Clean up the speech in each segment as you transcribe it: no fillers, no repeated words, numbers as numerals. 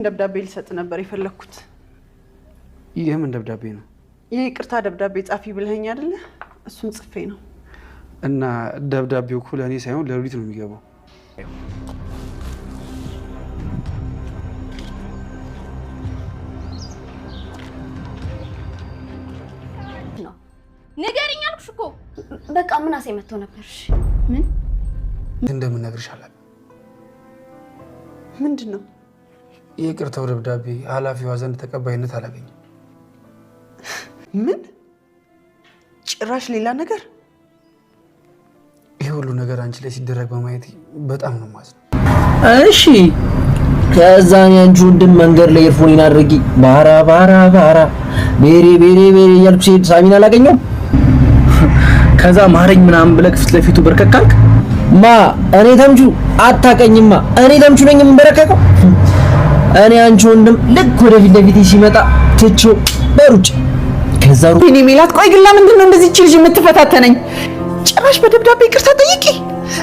ደብዳቤ ልሰጥ ነበር የፈለግኩት። ይህ ምን ደብዳቤ ነው? የይቅርታ ደብዳቤ ጻፊ ብለኸኝ አይደለ? እሱን ጽፌ ነው። እና ደብዳቤው እኮ ለእኔ ሳይሆን ለሉሊት ነው የሚገባው። ነው ንገሪኝ አልኩሽ እኮ። በቃ ምናሴ መጥቶ ነበር። እሺ ምን እንደምነግርሽ አላውቅም። ምንድን ነው? የይቅርታው ደብዳቤ ኃላፊዋ ዘንድ ተቀባይነት አላገኘም። ምን ጭራሽ ሌላ ነገር? ይህ ሁሉ ነገር አንቺ ላይ ሲደረግ በማየት በጣም ነው የማዝነው። እሺ ከዛ ያንቺ ወንድም መንገድ ላይ earphone ኤን አድርጊ ባራ ባራ ባራ ቤሬ ቤሬ ቤሬ እያልኩ ሲሄድ ሳሚን አላገኘውም። ከዛ ማረኝ ምናምን ብለህ ፊት ለፊቱ በርከክ አልክ። ማ እኔ ተምቹ አታቀኝማ። እኔ ተምቹ ነኝ የምንበረከከው። እኔ አንቺ ወንድም ልክ ወደ ፊት ለፊቴ ሲመጣ ትቼው በሩጭ ከዛ ሩ እኔ ሜላት፣ ቆይ ግን ለምንድን ነው እንደዚህ ልጅ የምትፈታተነኝ? ጭራሽ በደብዳቤ ይቅርታ ጠይቂ።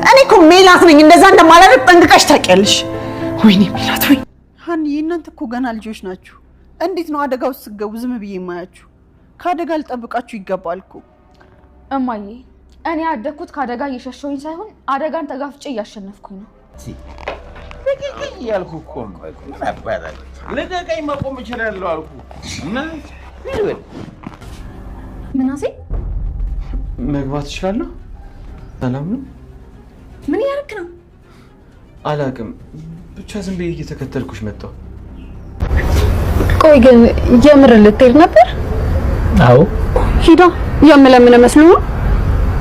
እኔ እኮ ሜላት ነኝ፣ እንደዛ እንደማላደርግ ጠንቅቀሽ ታውቂያለሽ። ወይኔ ሜላት፣ ወይ ሀንዬ፣ እናንተ እኮ ገና ልጆች ናችሁ። እንዴት ነው አደጋ ውስጥ ስትገቡ ዝም ብዬ የማያችሁ? ከአደጋ ልጠብቃችሁ ይገባል እኮ። እማዬ፣ እኔ ያደግኩት ከአደጋ እየሸሸሁኝ ሳይሆን አደጋን ተጋፍጬ እያሸነፍኩኝ ነው። ልቀቀኝ እያልኩ እኮ ነው። ምን አባላለሁ? ልቀቀኝ፣ መቆም እችላለሁ አልኩ። እና ይበል። ምናሴ መግባት እችላለሁ? ሰላም ነው? ምን እያደረክ ነው? አላውቅም። ብቻ ዝም ብዬ እየተከተልኩሽ መጣሁ። ቆይ ግን የምር ልትሄድ ነበር? አዎ ሂዳ የምለምን መስሎ ነው።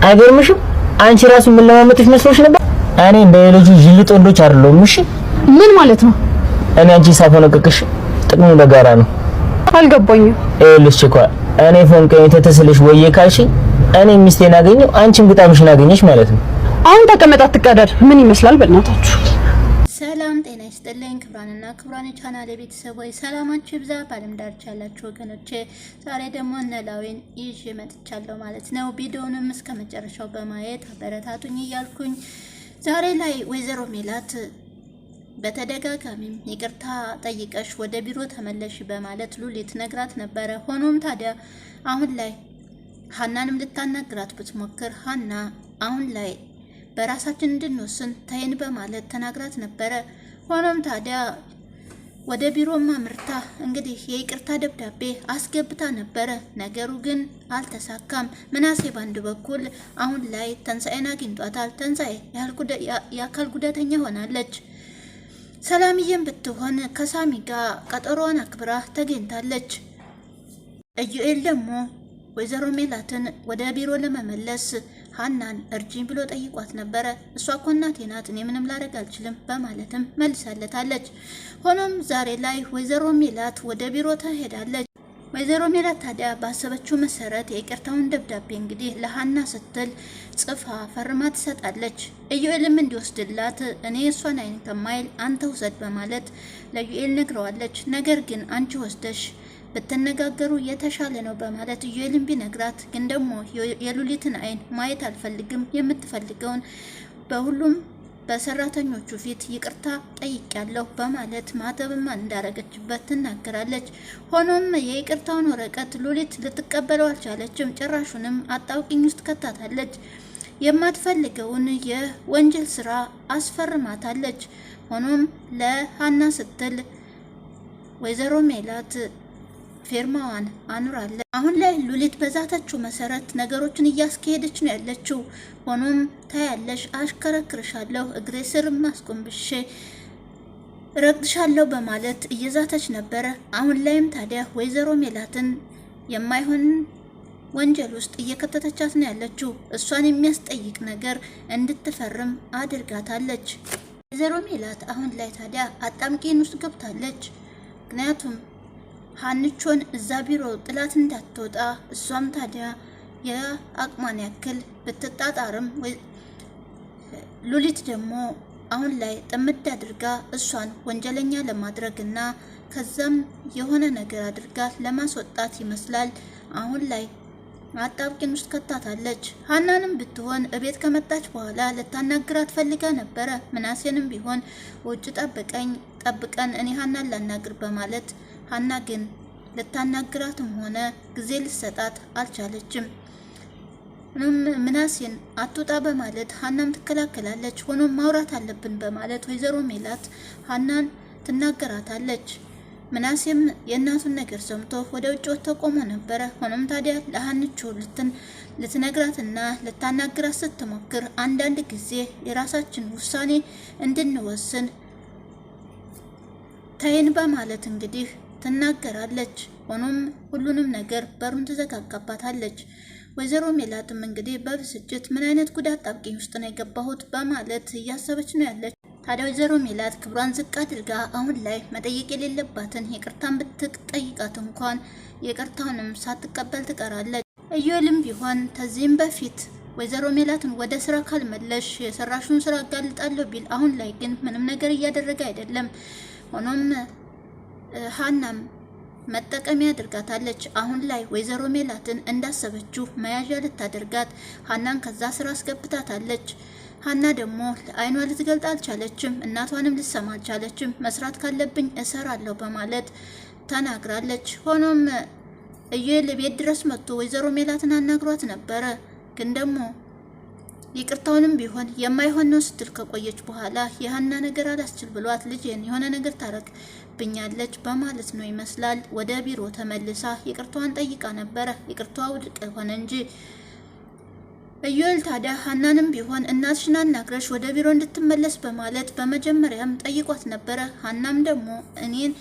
አይገርምሽም? አንቺ ራሱ የምለማመጥሽ መስሎሽ ነበር። እኔ እንደ ሌሎቹ ዥልጥ ወንዶች አይደለሁም። እሺ ምን ማለት ነው? እኔ አንቺ ሳፈነቅቅሽ ጥቅሙ ለጋራ ነው። አልገባኝም። ይኸውልሽ እኮ እኔ ፎንቀኝ ተተስልሽ ወዬ ካልሽኝ እኔ ሚስቴን አገኘው አንቺም ግጣምሽን አገኘሽ ማለት ነው። አሁን ተቀመጥ፣ አትቀደድ። ምን ይመስላል በእናታችሁ? ሰላም ጤና ይስጥልኝ። ክብራንና ክብራን የቻናል ቤተሰቦች ሰላማችሁ ይብዛ። በዓለም ዳርቻ ያላችሁ ወገኖቼ ዛሬ ደግሞ ኖላዊን ይዤ መጥቻለሁ ማለት ነው። ቪዲዮውንም እስከ መጨረሻው በማየት አበረታቱኝ እያልኩኝ ዛሬ ላይ ወይዘሮ ሜላት በተደጋጋሚም ይቅርታ ጠይቀሽ ወደ ቢሮ ተመለሽ በማለት ሉሊት ነግራት ነበረ። ሆኖም ታዲያ አሁን ላይ ሀናንም ልታናግራት ብትሞክር ሀና አሁን ላይ በራሳችን እንድንወስን ተይን በማለት ተናግራት ነበረ። ሆኖም ታዲያ ወደ ቢሮም አምርታ እንግዲህ የይቅርታ ደብዳቤ አስገብታ ነበረ። ነገሩ ግን አልተሳካም። ምናሴ ባንድ በኩል አሁን ላይ ተንሳኤን አግኝቷታል። ተንሳኤ የአካል ጉዳተኛ ሆናለች። ሰላምዬም ብትሆን ከሳሚ ጋር ቀጠሮዋን አክብራ ተገኝታለች። ኢዩኤል ደግሞ ወይዘሮ ሜላትን ወደ ቢሮ ለመመለስ ሀናን እርጂኝ ብሎ ጠይቋት ነበረ። እሷ እኮ እናቴ ናት፣ እኔ ምንም ላደርግ አልችልም በማለትም መልሳለታለች። ሆኖም ዛሬ ላይ ወይዘሮ ሜላት ወደ ቢሮ ትሄዳለች። ወይዘሮ ሜላት ታዲያ ባሰበችው መሰረት የይቅርታውን ደብዳቤ እንግዲህ ለሀና ስትል ጽፋ ፈርማ ትሰጣለች። ኢዩኤልም እንዲወስድላት እኔ እሷን አይን ከማይል አንተ ውሰድ በማለት ለኢዩኤል ነግረዋለች። ነገር ግን አንቺ ወስደሽ ብትነጋገሩ የተሻለ ነው በማለት ኢዩኤልን ቢነግራት ግን ደግሞ የሉሊትን አይን ማየት አልፈልግም፣ የምትፈልገውን በሁሉም በሰራተኞቹ ፊት ይቅርታ ጠይቄያለሁ በማለት ማተብማ እንዳረገችበት ትናገራለች። ሆኖም የይቅርታውን ወረቀት ሉሊት ልትቀበለው አልቻለችም። ጭራሹንም አጣብቂኝ ውስጥ ከታታለች። የማትፈልገውን የወንጀል ስራ አስፈርማታለች። ሆኖም ለሀና ስትል ወይዘሮ ሜላት ፌርማዋን አኑራለች። አሁን ላይ ሉሊት በዛተችው መሰረት ነገሮችን እያስካሄደች ነው ያለችው። ሆኖም ታያለሽ፣ አሽከረክርሻለሁ፣ እግሬ ስር ማስቆንብሼ ረግጥሻለሁ በማለት እየዛተች ነበረ። አሁን ላይም ታዲያ ወይዘሮ ሜላትን የማይሆን ወንጀል ውስጥ እየከተተቻት ነው ያለችው። እሷን የሚያስጠይቅ ነገር እንድትፈርም አድርጋታለች። ወይዘሮ ሜላት አሁን ላይ ታዲያ አጣምቂን ውስጥ ገብታለች። ምክንያቱም ሀንቾን እዛ ቢሮ ጥላት እንዳትወጣ እሷም ታዲያ የአቅሟን ያክል ብትጣጣርም ሉሊት ደግሞ አሁን ላይ ጥምድ አድርጋ እሷን ወንጀለኛ ለማድረግ እና ከዛም የሆነ ነገር አድርጋ ለማስወጣት ይመስላል አሁን ላይ አጣብቂን ውስጥ ከታታለች። ሀናንም ብትሆን እቤት ከመጣች በኋላ ልታናግራት ፈልጋ ነበረ። ምናሴንም ቢሆን ውጭ ጠብቀኝ ጠብቀን እኔ ሀናን ላናግር በማለት ሀና ግን ልታናግራትም ሆነ ጊዜ ልሰጣት አልቻለችም። ምናሴን አትውጣ በማለት ሀናም ትከላከላለች። ሆኖም ማውራት አለብን በማለት ወይዘሮ ሜላት ሀናን ትናገራታለች። ምናሴም የእናቱን ነገር ሰምቶ ወደ ውጭ ወጥቶ ቆሞ ነበረ። ሆኖም ታዲያ ለሀንቹ ልትነግራትና ልታናግራት ስትሞክር አንዳንድ ጊዜ የራሳችን ውሳኔ እንድንወስን ተይን በማለት እንግዲህ ትናገራለች። ሆኖም ሁሉንም ነገር በሩን ትዘጋጋባታለች። ወይዘሮ ሜላትም እንግዲህ በብስጭት ምን አይነት ጉዳት ጣብቂኝ ውስጥ ነው የገባሁት በማለት እያሰበች ነው ያለች። ታዲያ ወይዘሮ ሜላት ክብሯን ዝቅ አድርጋ አሁን ላይ መጠየቅ የሌለባትን ይቅርታን ብትጠይቃት እንኳን ይቅርታውንም ሳትቀበል ትቀራለች። ኢዮኤልም ቢሆን ከዚህም በፊት ወይዘሮ ሜላትን ወደ ስራ ካልመለሽ የሰራሽውን ስራ አጋልጣለሁ ቢል አሁን ላይ ግን ምንም ነገር እያደረገ አይደለም። ሆኖም ሀናም መጠቀሚያ አድርጋታለች። አሁን ላይ ወይዘሮ ሜላትን እንዳሰበችው መያዣ ልታደርጋት ሀናን ከዛ ስራ አስገብታታለች። ሀና ደግሞ አይኗ ልትገልጥ አልቻለችም። እናቷንም ልትሰማ አልቻለችም። መስራት ካለብኝ እሰራለሁ በማለት ተናግራለች። ሆኖም ኢዮኤል ቤት ድረስ መጥቶ ወይዘሮ ሜላትን አናግሯት ነበረ። ግን ደግሞ ይቅርታውንም ቢሆን የማይሆን ነው ስትል ከቆየች በኋላ የሀና ነገር አላስችል ብሏት ልጄን የሆነ ነገር ታረግብኛለች በማለት ነው ይመስላል ወደ ቢሮ ተመልሳ ይቅርታዋን ጠይቃ ነበረ። ይቅርታዋ ውድቅ ሆነ እንጂ ኢዮኤል ታዲያ ሀናንም ቢሆን እናትሽን አናግረሽ ወደ ቢሮ እንድትመለስ በማለት በመጀመሪያም ጠይቋት ነበረ። ሀናም ደግሞ እኔን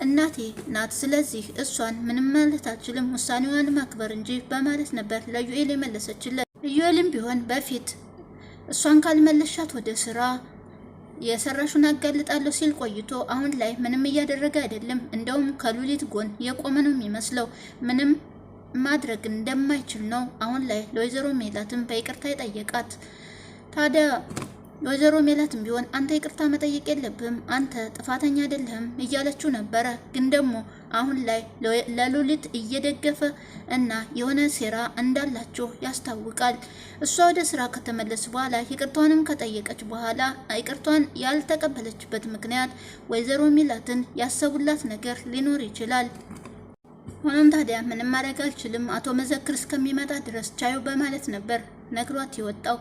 እናቴ ናት፣ ስለዚህ እሷን ምንም ማለት አልችልም፣ ውሳኔዋን ማክበር እንጂ በማለት ነበር ለኢዮኤል የመለሰችለት። ኢዮኤልም ቢሆን በፊት እሷን ካልመለሻት ወደ ስራ የሰራሹን አጋልጣለሁ ሲል ቆይቶ አሁን ላይ ምንም እያደረገ አይደለም። እንደውም ከሉሊት ጎን የቆመ ነው የሚመስለው። ምንም ማድረግ እንደማይችል ነው አሁን ላይ ለወይዘሮ ሜላትም በይቅርታ የጠየቃት። ታዲያ ወይዘሮ ሜላትም ቢሆን አንተ ይቅርታ መጠየቅ የለብህም አንተ ጥፋተኛ አይደለህም እያለችው ነበረ። ግን ደግሞ አሁን ላይ ለሉሊት እየደገፈ እና የሆነ ሴራ እንዳላቸው ያስታውቃል። እሷ ወደ ስራ ከተመለስ በኋላ ይቅርቷንም ከጠየቀች በኋላ ይቅርቷን ያልተቀበለችበት ምክንያት ወይዘሮ ሜላትን ያሰቡላት ነገር ሊኖር ይችላል። ሆኖም ታዲያ ምንም ማድረግ አልችልም አቶ መዘክር እስከሚመጣ ድረስ ቻዩ በማለት ነበር ነግሯት የወጣው።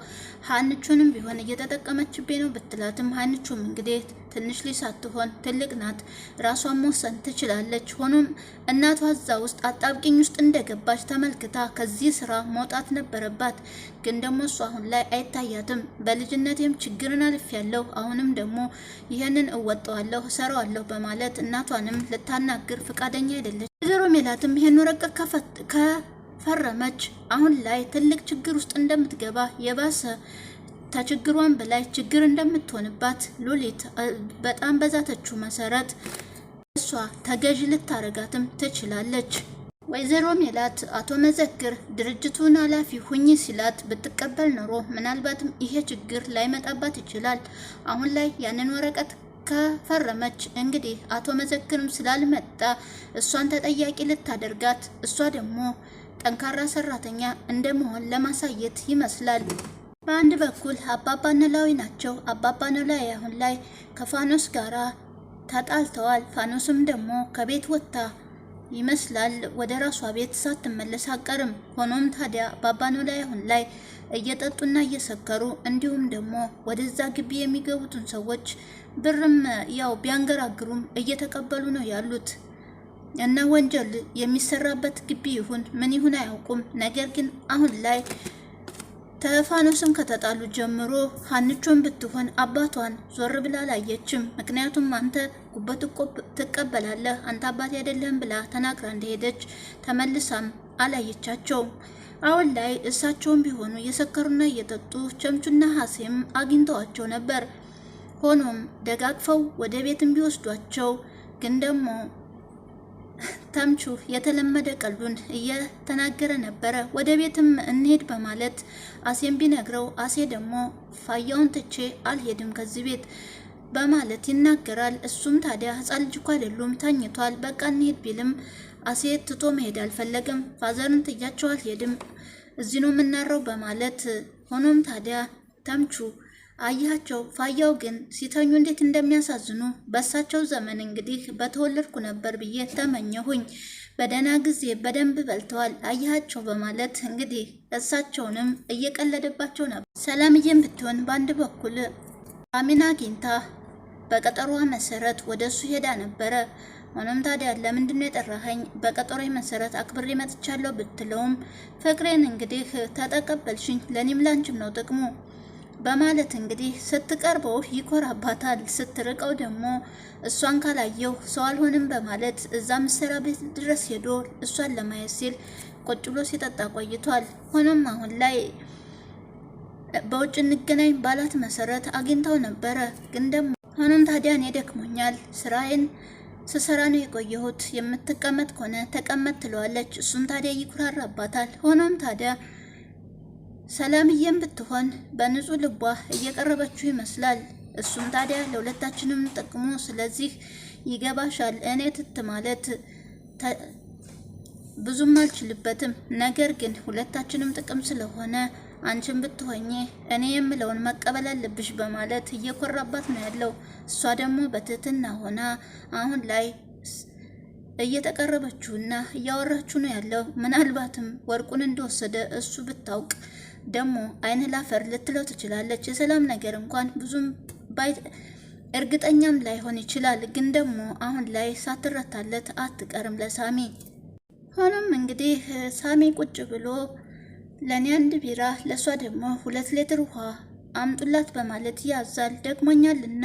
ሀንቹንም ቢሆን እየተጠቀመችብኝ ነው ብትላትም ሀንቹም እንግዲህ ትንሽ ልጅ ሳትሆን ትልቅ ናት፣ ራሷን መወሰን ትችላለች። ሆኖም እናቷ እዛ ውስጥ አጣብቂኝ ውስጥ እንደገባች ተመልክታ ከዚህ ስራ መውጣት ነበረባት። ግን ደግሞ እሷ አሁን ላይ አይታያትም። በልጅነቴም ችግርን አልፌያለሁ፣ አሁንም ደግሞ ይህንን እወጣዋለሁ፣ እሰራዋለሁ በማለት እናቷንም ልታናግር ፈቃደኛ አይደለች። ወይዘሮ ሜላትም ይሄን ወረቀት ከፈረመች አሁን ላይ ትልቅ ችግር ውስጥ እንደምትገባ የባሰ ከችግሯን በላይ ችግር እንደምትሆንባት ሉሊት በጣም በዛተችው መሰረት እሷ ተገዥ ልታረጋትም ትችላለች። ወይዘሮ ሜላት አቶ መዘክር ድርጅቱን ኃላፊ ሁኚ ሲላት ብትቀበል ኖሮ ምናልባትም ይሄ ችግር ላይመጣባት ይችላል። አሁን ላይ ያንን ወረቀት ከፈረመች እንግዲህ አቶ መዘክርም ስላልመጣ እሷን ተጠያቂ ልታደርጋት፣ እሷ ደግሞ ጠንካራ ሰራተኛ እንደመሆን ለማሳየት ይመስላል። በአንድ በኩል አባባ ኖላዊ ናቸው። አባባ ኖላዊ አሁን ላይ ከፋኖስ ጋራ ተጣልተዋል። ፋኖስም ደግሞ ከቤት ወጥታ ይመስላል ወደ ራሷ ቤት ሳትመለስ አቀርም። ሆኖም ታዲያ አባባ ኖላዊ አሁን ላይ እየጠጡና እየሰከሩ እንዲሁም ደግሞ ወደዛ ግቢ የሚገቡትን ሰዎች ብርም ያው ቢያንገራግሩም እየተቀበሉ ነው ያሉት እና ወንጀል የሚሰራበት ግቢ ይሁን ምን ይሁን አያውቁም። ነገር ግን አሁን ላይ ተፋኖስም ከተጣሉ ጀምሮ ሀንቾን ብትሆን አባቷን ዞር ብላ አላየችም። ምክንያቱም አንተ ጉበት ትቀበላለህ አንተ አባቴ አይደለህም ብላ ተናግራ እንደሄደች ተመልሳም አላየቻቸውም። አሁን ላይ እሳቸውም ቢሆኑ እየሰከሩና እየጠጡ ቸምቹና ሀሴም አግኝተዋቸው ነበር። ሆኖም ደጋግፈው ወደ ቤትም ቢወስዷቸው ግን ደግሞ ተምቹ የተለመደ ቀልዱን እየተናገረ ነበረ። ወደ ቤትም እንሄድ በማለት አሴም ቢነግረው አሴ ደግሞ ፋያውን ትቼ አልሄድም ከዚህ ቤት በማለት ይናገራል። እሱም ታዲያ ሕፃን ልጅ እኮ አይደሉም ተኝቷል፣ በቃ እንሄድ ቢልም አሴ ትቶ መሄድ አልፈለገም። father ን ትያቸው አልሄድም እዚህ ነው የምናረው በማለት ሆኖም ታዲያ ተምቹ አያቸው ፋያው ግን ሲተኙ እንዴት እንደሚያሳዝኑ በእሳቸው ዘመን እንግዲህ በተወለድኩ ነበር ብዬ ተመኘሁኝ። በደህና ጊዜ በደንብ በልተዋል አያቸው በማለት እንግዲህ እሳቸውንም እየቀለደባቸው ነበር። ሰላምዬም ብትሆን በአንድ በኩል አሚና አግኝታ በቀጠሯ መሰረት ወደ እሱ ሄዳ ነበረ። ሆኖም ታዲያ ለምንድን ነው የጠራኸኝ? በቀጠሮ መሰረት አክብሬ መጥቻለሁ ብትለውም ፍቅሬን እንግዲህ ተጠቀበልሽኝ፣ ለእኔም ላንቺም ነው ጥቅሙ በማለት እንግዲህ ስትቀርበው ይኮራባታል፣ ስትርቀው ደግሞ እሷን ካላየው ሰው አልሆንም በማለት እዛ ምሰራ ቤት ድረስ ሄዶ እሷን ለማየት ሲል ቁጭ ብሎ ሲጠጣ ቆይቷል። ሆኖም አሁን ላይ በውጭ እንገናኝ ባላት መሰረት አግኝታው ነበረ። ግን ደግሞ ሆኖም ታዲያ እኔ ደክሞኛል፣ ስራዬን ስሰራ ነው የቆየሁት፣ የምትቀመጥ ከሆነ ተቀመጥ ትለዋለች። እሱም ታዲያ ይኩራራባታል። ሆኖም ታዲያ ሰላምዬም ብትሆን በንጹህ ልቧ እየቀረበችው ይመስላል። እሱም ታዲያ ለሁለታችንም ጥቅሙ ስለዚህ ይገባሻል፣ እኔ ትት ማለት ብዙም አልችልበትም፣ ነገር ግን ሁለታችንም ጥቅም ስለሆነ አንቺን ብትሆኚ እኔ የምለውን መቀበል አለብሽ በማለት እየኮራባት ነው ያለው። እሷ ደግሞ በትህትና ሆና አሁን ላይ እየተቀረበችውና እያወራችው ነው ያለው። ምናልባትም ወርቁን እንደወሰደ እሱ ብታውቅ ደግሞ አይን ላፈር ልትለው ትችላለች። የሰላም ነገር እንኳን ብዙም ባይ እርግጠኛም ላይሆን ይችላል። ግን ደግሞ አሁን ላይ ሳትረታለት አትቀርም ለሳሚ። ሆኖም እንግዲህ ሳሚ ቁጭ ብሎ ለእኔ አንድ ቢራ ለእሷ ደግሞ 2 ሊትር ውሃ አምጡላት በማለት ያዛል። ደክሞኛልና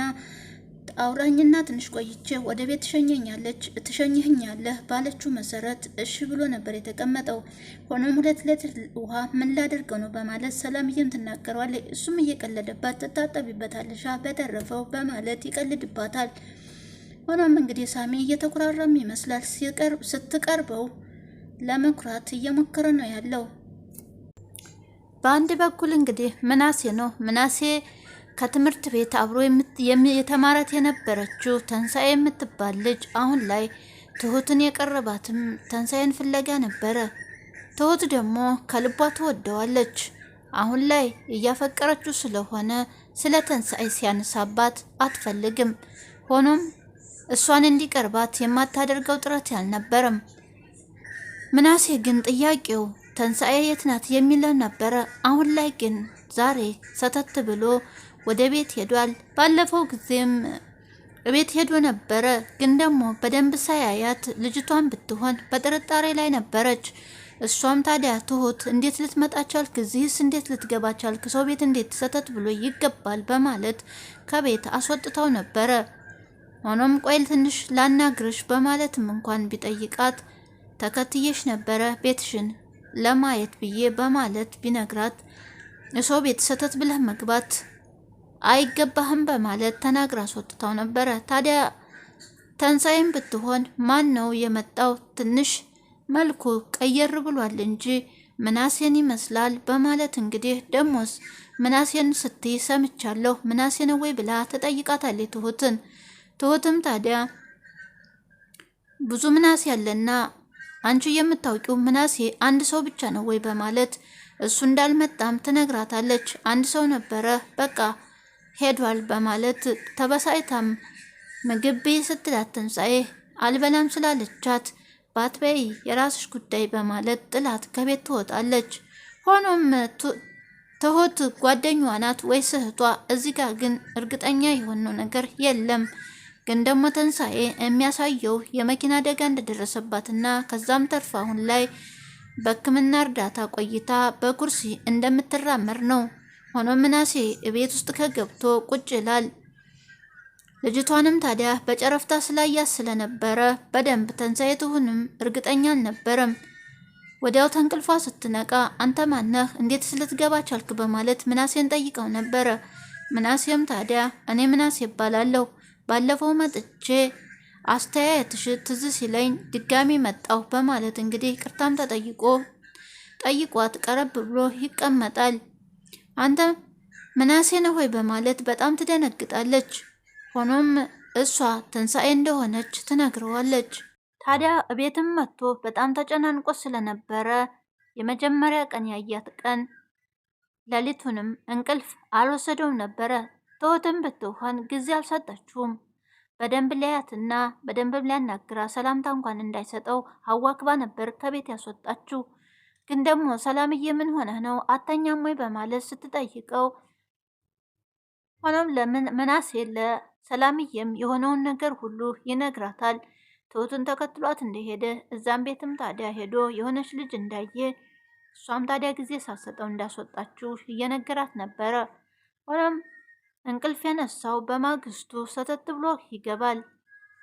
አውራኝና ትንሽ ቆይቼ ወደ ቤት ትሸኘኛለች ትሸኝህኛለህ ባለችው መሰረት እሺ ብሎ ነበር የተቀመጠው። ሆኖም 2 ሊትር ውሃ ምን ላደርገው ነው በማለት ሰላምዬም ትናገረዋለች። እሱም እየቀለደባት ትታጠቢበታለሻ በተረፈው በማለት ይቀልድባታል። ሆኖም እንግዲህ ሳሚ እየተኩራራም ይመስላል። ስትቀርበው ለመኩራት እየሞከረ ነው ያለው። በአንድ በኩል እንግዲህ ምናሴ ነው። ምናሴ ከትምህርት ቤት አብሮ የተማረት የነበረችው ተንሳኤ የምትባል ልጅ አሁን ላይ ትሁትን የቀረባትም ተንሳኤን ፍለጋ ነበረ። ትሁት ደግሞ ከልቧ ትወደዋለች። አሁን ላይ እያፈቀረችው ስለሆነ ስለ ተንሳኤ ሲያነሳባት አትፈልግም። ሆኖም እሷን እንዲቀርባት የማታደርገው ጥረት አልነበረም። ምናሴ ግን ጥያቄው ተንሳኤ የት ናት የሚለው ነበረ። አሁን ላይ ግን ዛሬ ሰተት ብሎ ወደ ቤት ሄዷል። ባለፈው ጊዜም ቤት ሄዶ ነበረ። ግን ደግሞ በደንብ ሳያያት ልጅቷን ብትሆን በጥርጣሬ ላይ ነበረች። እሷም ታዲያ ትሁት እንዴት ልትመጣ ቻልክ? እዚህስ እንዴት ልትገባ ቻልክ? ሰው ቤት እንዴት ሰተት ብሎ ይገባል? በማለት ከቤት አስወጥተው ነበረ። ሆኖም ቆይ ትንሽ ላናግርሽ በማለትም እንኳን ቢጠይቃት ተከትዬሽ ነበረ ቤትሽን ለማየት ብዬ በማለት ቢነግራት ሰው ቤት ሰተት ብለህ መግባት አይገባህም በማለት ተናግራ አስወጥታው ነበረ። ታዲያ ተንሳይም ብትሆን ማን ነው የመጣው? ትንሽ መልኩ ቀየር ብሏል እንጂ ምናሴን ይመስላል በማለት እንግዲህ ደሞስ ምናሴን ስትይ ሰምቻለሁ፣ ምናሴ ነው ወይ ብላ ተጠይቃታለች ትሁትን። ትሁትም ታዲያ ብዙ ምናሴ አለና አንቺ የምታውቂው ምናሴ አንድ ሰው ብቻ ነው ወይ በማለት እሱ እንዳልመጣም ትነግራታለች። አንድ ሰው ነበረ በቃ ሄዷል በማለት ተበሳጭታም ምግብ ብይ ስትላት ትንሣኤ አልበላም ስላለቻት ባትበይ የራስሽ ጉዳይ በማለት ጥላት ከቤት ትወጣለች። ሆኖም ትሁት ጓደኛዋ ናት ወይስ እህቷ? እዚህ ጋር ግን እርግጠኛ የሆነው ነገር የለም። ግን ደግሞ ትንሣኤ የሚያሳየው የመኪና አደጋ እንደደረሰባትና ከዛም ተርፋ አሁን ላይ በሕክምና እርዳታ ቆይታ በኩርሲ እንደምትራመር ነው። ሆኖ ምናሴ ቤት ውስጥ ከገብቶ ቁጭ ይላል። ልጅቷንም ታዲያ በጨረፍታ ስላያት ስለነበረ በደንብ ትንሣኤ ትሁንም እርግጠኛ አልነበረም። ወዲያው ተንቅልፏ ስትነቃ አንተ ማነህ? እንዴት ልትገባ ቻልክ? በማለት ምናሴን ጠይቀው ነበረ። ምናሴም ታዲያ እኔ ምናሴ እባላለሁ፣ ባለፈው መጥቼ አስተያየትሽ ትዝ ሲለኝ ድጋሚ መጣሁ በማለት እንግዲህ ቅርታም ተጠይቆ ጠይቋት ቀረብ ብሎ ይቀመጣል። አንተ ምናሴ ነህ ወይ በማለት በጣም ትደነግጣለች። ሆኖም እሷ ትንሣኤ እንደሆነች ትነግረዋለች። ታዲያ እቤትም መጥቶ በጣም ተጨናንቆ ስለነበረ የመጀመሪያ ቀን ያያት ቀን ሌሊቱንም እንቅልፍ አልወሰደውም ነበረ። ትሁትም ብትሆን ጊዜ አልሰጠችውም። በደንብ ሊያያትና በደንብ ሊያናግራ ሰላምታ እንኳን እንዳይሰጠው አዋክባ ነበር ከቤት ያስወጣችው። ግን ደግሞ ሰላምዬ ምን ሆነህ ነው አተኛም ወይ በማለት ስትጠይቀው ሆኖም ለምን ምናሴ ለሰላምዬም የሆነውን ነገር ሁሉ ይነግራታል። ትሁትን ተከትሏት እንደሄደ እዛም ቤትም ታዲያ ሄዶ የሆነች ልጅ እንዳየ እሷም ታዲያ ጊዜ ሳሰጠው እንዳስወጣችው እየነገራት ነበረ። ሆኖም እንቅልፍ የነሳው በማግስቱ ሰተት ብሎ ይገባል።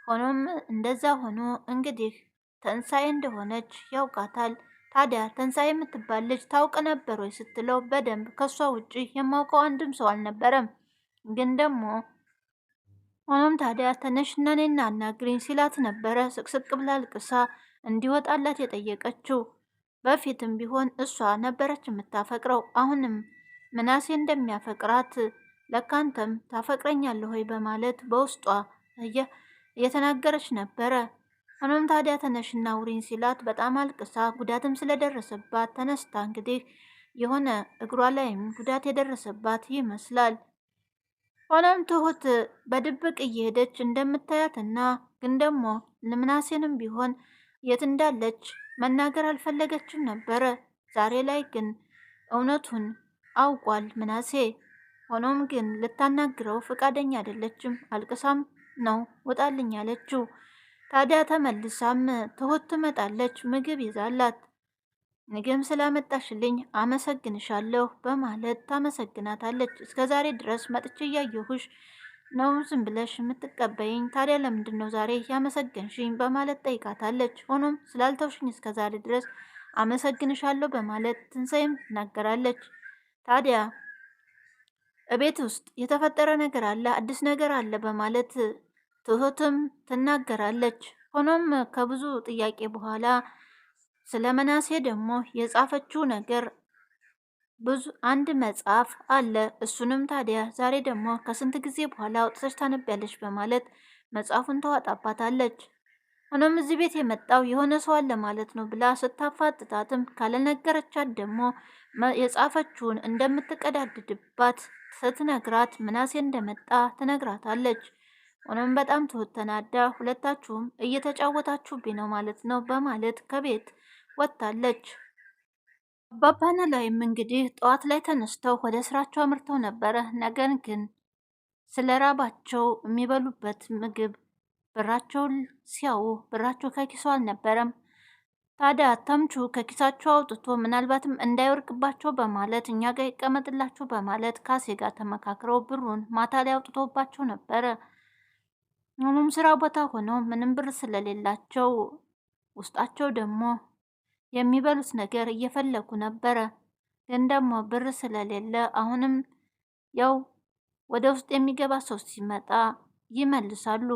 ሆኖም እንደዛ ሆኖ እንግዲህ ተንሳኤ እንደሆነች ያውቃታል። ታዲያ ተንሳኤ የምትባል ልጅ ታውቅ ነበር ወይ ስትለው በደንብ ከሷ ውጭ የማውቀው አንድም ሰው አልነበረም። ግን ደግሞ ሆኖም ታዲያ ተነሽና እኔን አናግሪኝ ሲላት ነበረ ስቅስቅ ብላ አልቅሳ እንዲወጣላት የጠየቀችው። በፊትም ቢሆን እሷ ነበረች የምታፈቅረው። አሁንም ምናሴ እንደሚያፈቅራት ለካንተም ታፈቅረኛለህ ወይ በማለት በውስጧ እየተናገረች ነበረ። ሆኖም ታዲያ ተነሽና አውሪኝ ሲላት በጣም አልቅሳ ጉዳትም ስለደረሰባት ተነስታ እንግዲህ የሆነ እግሯ ላይም ጉዳት የደረሰባት ይመስላል። ሆኖም ትሁት በድብቅ እየሄደች እንደምታያትና ግን ደግሞ ምናሴንም ቢሆን የት እንዳለች መናገር አልፈለገችም ነበረ። ዛሬ ላይ ግን እውነቱን አውቋል ምናሴ። ሆኖም ግን ልታናግረው ፈቃደኛ አይደለችም። አልቅሳም ነው ወጣልኝ አለችው። ታዲያ ተመልሳም ትሁት ትመጣለች ምግብ ይዛላት። ምግብ ስላመጣሽልኝ አመሰግንሻለሁ በማለት ታመሰግናታለች። እስከ ዛሬ ድረስ መጥቼ እያየሁሽ ነው ዝም ብለሽ የምትቀበይኝ፣ ታዲያ ለምንድን ነው ዛሬ ያመሰገንሽኝ? በማለት ጠይቃታለች። ሆኖም ስላልተውሽኝ እስከ ዛሬ ድረስ አመሰግንሻለሁ በማለት ትንሳኤም ትናገራለች። ታዲያ እቤት ውስጥ የተፈጠረ ነገር አለ፣ አዲስ ነገር አለ በማለት ትሁትም ትናገራለች። ሆኖም ከብዙ ጥያቄ በኋላ ስለ መናሴ ደግሞ የጻፈችው ነገር ብዙ አንድ መጽሐፍ አለ። እሱንም ታዲያ ዛሬ ደግሞ ከስንት ጊዜ በኋላ አውጥተሽ ታነቢያለሽ በማለት መጽሐፉን ተዋጣባታለች። ሆኖም እዚህ ቤት የመጣው የሆነ ሰው አለ ማለት ነው ብላ ስታፋጥጣትም ካለነገረቻት ደግሞ የጻፈችውን እንደምትቀዳድድባት ስትነግራት ምናሴ እንደመጣ ትነግራታለች። ሆኖም በጣም ትሁት ተናዳ ሁለታችሁም እየተጫወታችሁብኝ ነው ማለት ነው በማለት ከቤት ወጥታለች። አባባ ኖላዊም እንግዲህ ጠዋት ላይ ተነስተው ወደ ስራቸው አምርተው ነበረ። ነገር ግን ስለ ራባቸው የሚበሉበት ምግብ ብራቸውን ሲያዩ ብራቸው ከኪሱ አልነበረም። ታዲያ ተምቹ ከኪሳቸው አውጥቶ ምናልባትም እንዳይወርቅባቸው በማለት እኛ ጋር ይቀመጥላቸው በማለት ካሴ ጋር ተመካክረው ብሩን ማታ ላይ አውጥቶባቸው ነበረ። ሆኖም ስራ ቦታ ሆነው ምንም ብር ስለሌላቸው ውስጣቸው ደግሞ የሚበሉት ነገር እየፈለጉ ነበረ። ግን ደግሞ ብር ስለሌለ አሁንም ያው ወደ ውስጥ የሚገባ ሰው ሲመጣ ይመልሳሉ።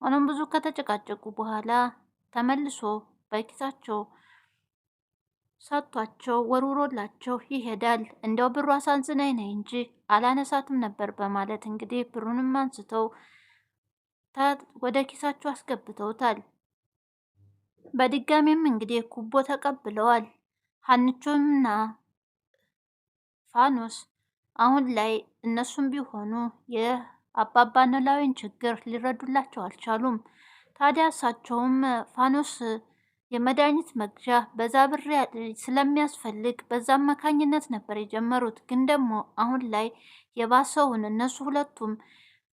ሆኖም ብዙ ከተጨቃጨቁ በኋላ ተመልሶ በኪሳቸው ሰጥቷቸው ወርውሮላቸው ይሄዳል። እንዲያው ብሩ አሳንዝናኝ ነኝ እንጂ አላነሳትም ነበር በማለት እንግዲህ ብሩንም አንስተው ወደ ኪሳቸው አስገብተውታል። በድጋሚም እንግዲህ ጉቦ ተቀብለዋል። ሀንቾምና ፋኖስ አሁን ላይ እነሱም ቢሆኑ የአባባ ኖላዊን ችግር ሊረዱላቸው አልቻሉም። ታዲያ እሳቸውም ፋኖስ የመድኃኒት መግዣ በዛ ብር ስለሚያስፈልግ በዛ አማካኝነት ነበር የጀመሩት። ግን ደግሞ አሁን ላይ የባሰውን እነሱ ሁለቱም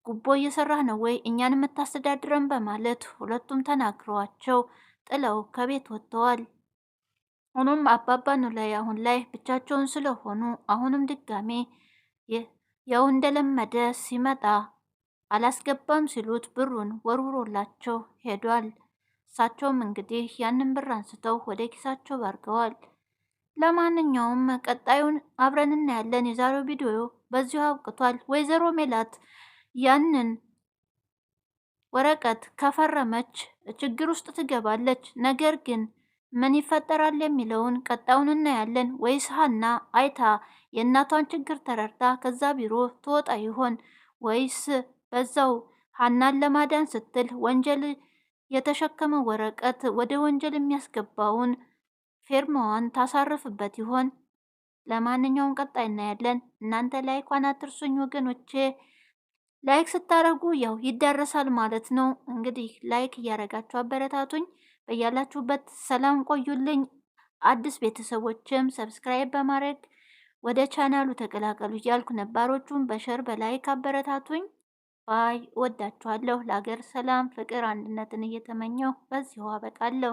ጉቦ እየሰራህ ነው ወይ እኛን የምታስተዳድረን በማለት ሁለቱም ተናግረዋቸው ጥለው ከቤት ወጥተዋል። ሆኖም አባባ ኖላዊ አሁን ላይ ብቻቸውን ስለሆኑ አሁንም ድጋሜ ያው እንደለመደ ሲመጣ አላስገባም ሲሉት ብሩን ወርውሮላቸው ሄዷል። እሳቸውም እንግዲህ ያንን ብር አንስተው ወደ ኪሳቸው ባርገዋል። ለማንኛውም ቀጣዩን አብረን እናያለን። የዛሬው ቪዲዮ በዚሁ አብቅቷል። ወይዘሮ ሜላት ያንን ወረቀት ከፈረመች ችግር ውስጥ ትገባለች። ነገር ግን ምን ይፈጠራል የሚለውን ቀጣዩን እናያለን። ወይስ ሀና አይታ የእናቷን ችግር ተረድታ ከዛ ቢሮ ትወጣ ይሆን? ወይስ በዛው ሀናን ለማዳን ስትል ወንጀል የተሸከመ ወረቀት ወደ ወንጀል የሚያስገባውን ፌርማዋን ታሳርፍበት ይሆን? ለማንኛውም ቀጣይ እናያለን። እናንተ like ኳን አትርሱኝ ወገኖቼ። Like ስታደርጉ ያው ይዳረሳል ማለት ነው። እንግዲህ like እያደረጋችሁ አበረታቱኝ። በያላችሁበት ሰላም ቆዩልኝ። አዲስ ቤተሰቦችም subscribe በማድረግ ወደ ቻናሉ ተቀላቀሉ እያልኩ ነባሮቹን በ share በ like አበረታቱኝ። Bye። ወዳችኋለሁ። ለሀገር ሰላም፣ ፍቅር፣ አንድነትን እየተመኘሁ በዚሁ አበቃለሁ።